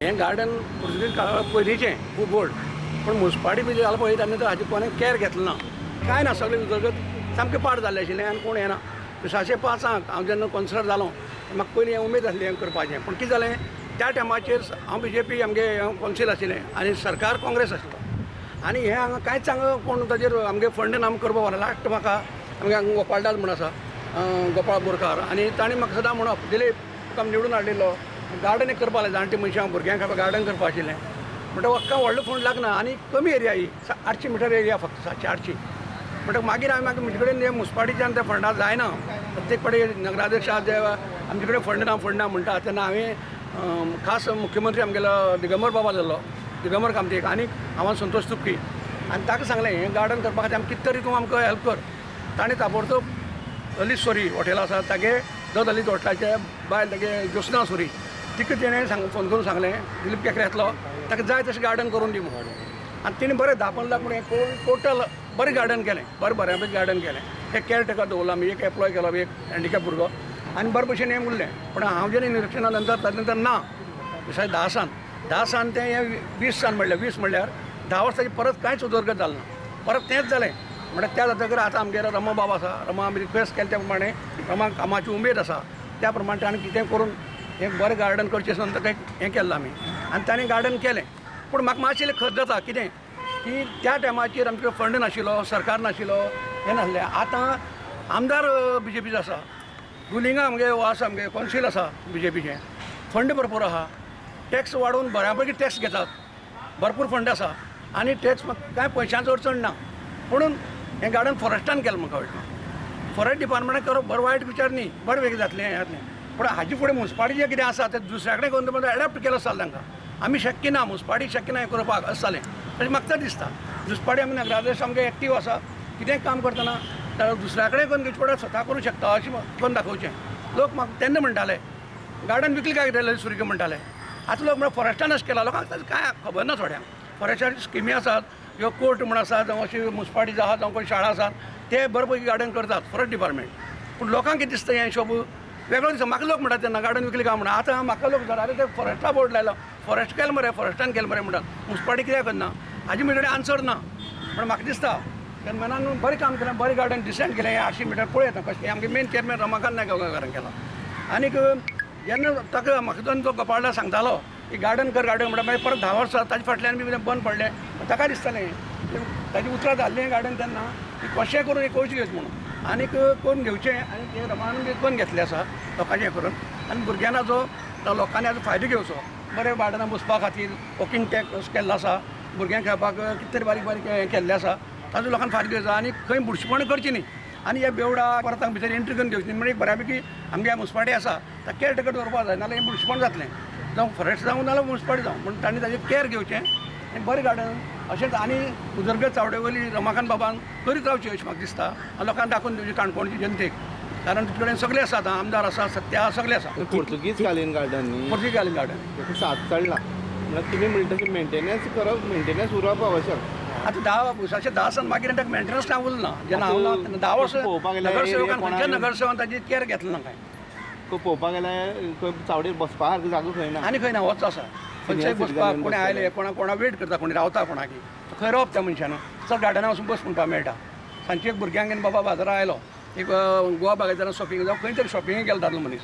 हें गार्डन पुर्तुगीज काळा पयलींचें खूब ओल्ड, पूण मुन्सिपालिटी बी जालां पळय तेन्ना हाजें कोणें कॅर घेतलें ना, कांय ना, सगळें उदरगत सामकें पाड जाल्लें आशिल्लें आनी कोण येना. 2005 हांव जेन्ना कौन्सिलर जालो म्हाका पयलीं हें उमेद आसली हें करपाचें, पूण कितें जालें त्या टायमाचेर हांव बीजेपी आमगे कौन्सील आशिल्लें आनी सरकार काँग्रेस आसलो आनी हें हांगा कांयच हांगा कोण ताजेर आमगे फंड ना करपा पावना. लास्ट म्हाका आमगे हांगा गोपाळदास म्हूण आसा, गोपाळ बोरकार, आनी ताणें म्हाका सदां म्हणप दिलीप तुका आमी निवडून हाडलेलो गार्डन एक करपा जाय, जाणटे मनशांक भुरग्यांक खातीर गार्डन करपा आशिल्लें. म्हणटा म्हाका व्हडलो फंड लागना आनी कमी एरिया ही 800 मिटर एरिया फक्त 700-800. म्हणटा मागीर हांवें मागीर म्हजे कडेन मुन्सिपालिटीच्यान त्या फंडा जायना, प्रत्येक फावटी नगराध्यक्ष जे आमचे कडेन फंड ना फंड ना म्हणटा तेन्ना हांवें खास मुख्यमंत्री आमगेलो दिगंबर बाबा जाल्लो, दिगंबर कामतीक, आनी हांव संतोष तुपकी, आनी ताका सांगलें हें गार्डन करपा खातीर आमकां कितें तरी तूं आमकां हेल्प कर. ताणें ताबडतोब ललीत सोरी हॉटेल आसा तागे, the ललीत हॉटेलाचे बायल तागे ज्योत्सना सोरी, तिका तेणें फोन करून सांगलें दिलीप केंकरे येतलो ताका जाय तशें गार्डन करून दी म्हणून. आनी तेणें बरें 10-15 लाख म्हणून टोटल बरें गार्डन केलें, बरें बऱ्या पैकी गार्डन केलें. एक केअर टेकर दवरलो आमी, एक एप्लॉय केलो, एक हँडिकॅप भुरगो, आनी बरे भशेन हें उरलें. पूण हांव जेन्ना निरिक्षणा नंतर ताजे नंतर ना 2010 सान 10 सान तें हें 20 सान म्हणल्यार 20 म्हणल्यार 10 वर्सांची परत कांयच उदरगत जाली ना, परत तेंच जालें. म्हणल्यार त्या जातकीर आतां आमगेर रमा बाब आसा, रमा आमी रिक्वेस्ट केले त्या प्रमाणे रमा कामाची उमेद आसा त्या प्रमाणे ताणें कितें करून एक बरें गार्डन करचें अशें ताका हें केल्लें आमी, आनी ताणें गार्डन केलें. पूण म्हाका मातशें खर्च जाता कितें की त्या टायमाचेर आमचे फंड नाशिल्लो, सरकार नाशिल्लो, हें नासलें. आतां आमदार बीजेपीचो आसा, रुलिंगा आमगे आसा, आमगे कौन्सील आसा बीजेपीचें, फंड भरपूर आसा, टॅक्स वाडोवन बऱ्या पैकी टॅक्स घेतात, भरपूर फंड आसा आनी टॅक्स कांय पयशांचो अडचण ना. पुणून हें गार्डन फॉरेस्टान केलें म्हाका कळटा, फॉरेस्ट डिपार्टमेंटान करप बरें वायट विचार न्ही, बरें वेगळें जातलें हें जातलें, पूण हाजे फुडें मुन्सिपालिटी जें कितें आसा तें दुसऱ्या कडेन करून एडॉप्ट केलें आसता तांकां, आमी शक्य ना, मुन्सिपालिटी शक्य ना हें करपाक अशें जालें. तशें म्हाका दिसता मुन्सिपालिटी आमी नगराध्यक्ष आमगे एक्टीव आसा, कितेंय काम करतना दुसऱ्या कडेन करून घेवचें पडटा, स्वता करूं शकता अशें करून दाखोवचें. लोक म्हाका तेन्ना म्हणटाले गार्डन विकलें काय कितें सुरगे म्हणटाले, आतां लोक म्हणल्यार फॉरेस्टान अशें केलां, लोकांक ताजें कांय खबर ना. थोड्यांक फॉरेस्टाची स्किमी आसात, ह्यो कोर्ट म्हूण आसा, जावं अशी मुन्सिपालिटी आसा, जावं कोण शाळा आसात, ते बरे पैकी गार्डन करतात फॉरेस्ट डिपार्टमेंट. पूण लोकांक कितें दिसता हें हिशोब वेगळो दिसता. म्हाका लोक म्हणटात तेन्ना गार्डन विकलें काय म्हणून, आतां म्हाका लोक म्हणटात आरे ते फॉरेस्टा बोर्ड लायलो, फॉरेस्ट केलें मरे, फॉरेस्टान केलें मरे म्हणटात, मुन्सिपालिटी कित्याक करना? हाजी म्हजे कडेन आन्सर ना. पूण म्हाका दिसता चेअरमॅनान बरें काम केलें, बरें गार्डन डिसेंट केलें, हें 800 मिटर पळयता कशें आमगे मेन चेअरमॅन रमाकांत नायक गांवकारान केलां. आनीक जेन्ना ताका म्हाका तो गोपाळदास सांगतालो की गार्डन कर गार्डन म्हणटा, मागीर परत 10 वर्सां ताजे फाटल्यान बी बंद पडलें. ताका दिसतालें ताजी उतरां जाल्लीं गार्डन तेन्ना की कशें करून एक कवच घेवचें म्हणून, आनीक करून घेवचें, आनी तें रमान बी करून घेतलें आसा लोकांचें हें करून. आनी भुरग्यांना जो लोकांनी आतां फायदो घेवचो, बरें गार्डनां बसपा खातीर वॉकिंग ट्रॅक केल्लो आसा, भुरग्यांक खेळपाक कितें तरी बारीक बारीक हें केल्लें आसा, ताजो लोकांक फायदो घेवचो आनी खंय बुरशेपणां करचीं न्ही. आनी ह्या बेवडा परत हांगा भितर एंट्री करून घेवची न्ही, म्हणजे बऱ्या पैकी आमगे मुन्सिपालिटी आसा ताका केअर टेकर दवरपाक जाय, नाजाल्यार हें बुरशेपण जातलें, जावं फॉरेस्ट जावं नाजाल्यार मुन्सिपालिटी जावं, पूण तांणी ताजेर केअर घेवचें आनी बरें गार्डन अशेंच. आनी उदरगत चावडेवयली रमाकांत बाबान करीत रावची अशें म्हाका दिसता, आनी लोकांक दाखोवन दिवची काणकोणची जनतेक, कारण तिचे कडेन सगळें आसा, आतां आमदार आसा, सत्या आसा, सगळें आसा. पुर्तुगीज कालीन गार्डन न्ही, पुर्तुगीज कालीन गार्डन 7 चडला म्हणल्यार तुमी म्हणटा तशें मेंटेनन्स करप, मेंटेनन्स उरप आवश्यक. आतां 10 वर्साचे 10 सान मागीर ताका मेंटेनन्स कांय उरलें ना, जेन्ना हांव ना तेन्ना 10 वर्सां नगरसेवकान खंयच्या नगरसेवकान ताजी केअर घेतली ना, कांय पळोवपाक गेल्यार चावडेर बसपा सारको जागो खंय ना, आनी खंय ना, होच आसा खंयच्याय बसपाक कोणी आयले, कोणा कोणा वेट करता, कोणी रावता कोणाकी, खंय रावप त्या मनशान, चल गार्डना वचून बस म्हणपाक मेळटा. सांजचे एक भुरग्यांक घेवन बाबा बाजारां आयलो, एक गोवा बागायतदारान शॉपिंग जावं खंय तरी शॉपिंगेक गेलो दादलो मनीस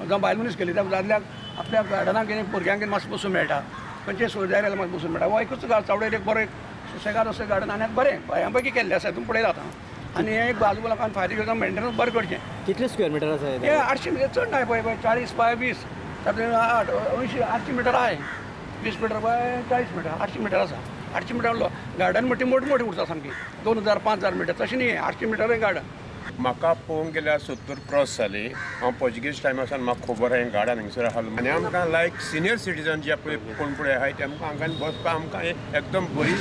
जावं बायल मनीस गेली, त्या दादल्याक आपल्या गार्डनाक घेवन भुरग्यांक घेवन मातसो बसूंक मेळटा, खंयचे सोयऱ्याक गेल्यार मातसो बसूंक मेळटा. हो एकूच चावडेर एक बरो एक सुसेगाद असो गार्डन आनी बरें बऱ्या पैकी केल्लें आसा, तुमी पळयलां आतां. आनी हें एक बाजू लोकांक फायदो घेवचो, मेंटेनन्स बरें करचें. कितले स्क्वेअर मिटर आसा हें? 800 मिटर चड ना, पळय पळय 40 बाय 20, तातूंत 8 80 800 मिटर आहाय, 20 मिटर बाय 40 मिटर, 800 मिटर आसा. 800 मिटर गार्डन म्हणटी मोठी मोठी उरता सामकी, 2000 5000 मिटर तशें न्ही, 800 मिटर गार्डन. म्हाका पळोवंक गेल्यार 70 क्रॉस जाली. हांव पोर्चुगीज टायमा सावन म्हाका खबर आहा हें गार्डन हांगसर आहा, आनी आमकां लायक सिनियर सिटीजन जे पळय कोण पळय आहाय ते आमकां हांगा बसपाक आमकां एकदम बरी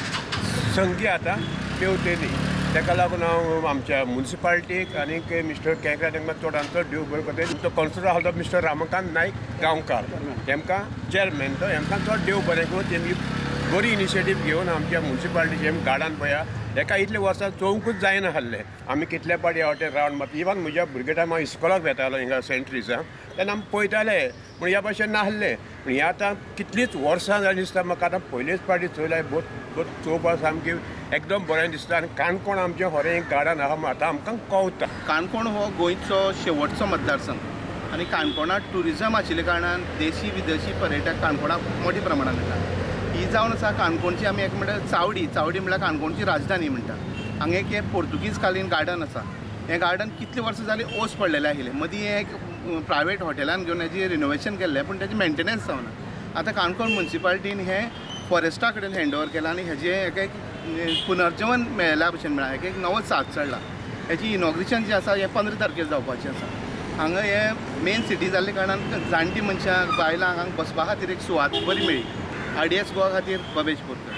संगी आतां पेवतली. ताका लागून हांव आमच्या मुन्सिपालिटीक आनीक मिस्टर केंकरे तांकां चडान चड देव बरें करता. तो कौन्सिलर आहा तो मिस्टर रामकांत नायक गांवकार, तेमकां चेअरमॅन, तो हेमकां चड देव बरें करूं, तेमी बरी इनिशिएटीव घेवन आमच्या मुन्सिपालिटीचें गार्डन पळया एका इतले वर्सां चोवंकूच जायना आसलें. आमी कितले पाटी ह्या वाटेन रावंड मारता. इवन म्हज्या भुरगे टायमार इस्कोलाक वेतालो हिंगा सेंट ट्रिसा, तेन्ना आमी पळयताले, पूण ह्या भाशेन नासलें. पूण हें आतां कितलींच वर्सां जालीं दिसता म्हाका, आतां पयलेच पाटी चोयल्यार बोत चोवपाक सामकें एकदम बरें दिसता. आनी काणकोण आमचें खरें गार्डन आहा आतां आमकां कवता. काणकोण हो गोंयचो शेवटचो मतदारसंघ आनी काणकोणांत ट्युरिजम आशिल्ल्या कारणान देशी विदेशी पर्यटक काणकोणाक मोठ्या प्रमाणान येता. ही जावन आसा काणकोणची आमी एक म्हणल्यार चावडी, चावडी म्हणल्यार काणकोणची राजधानी म्हणटा. हांगा एक हें पोर्तुगीज कालीन गार्डन आसा. हें गार्डन कितलीं वर्सां जालीं ओस पडलेलें आशिल्लें. मदीं हें एक प्रायवेट हॉटेलान घेवन हेजें रिनोवेशन केल्लें, पूण तेजें मेन्टेनन्स जावना. आतां काणकोण मुन्सिपालिटीन हें फॉरेस्टा कडेन हँड ओवर केलां आनी हेजें एक पुनर्जीवन मेळ्ळ्या भशेन मेळ्ळां, एक नवो साथ चडला. हेजी इनॉग्रेशन जें आसा हें 15 तारखेर जावपाचें आसा. हांगा हे मेन सिटी जाल्ल्या कारणान जाणटी मनशांक, बायलांक हांगा बसपा खातीर एक सुवात बरी मेळ्ळी. आरडीएस गोवा खातीर बबेश बोरकर.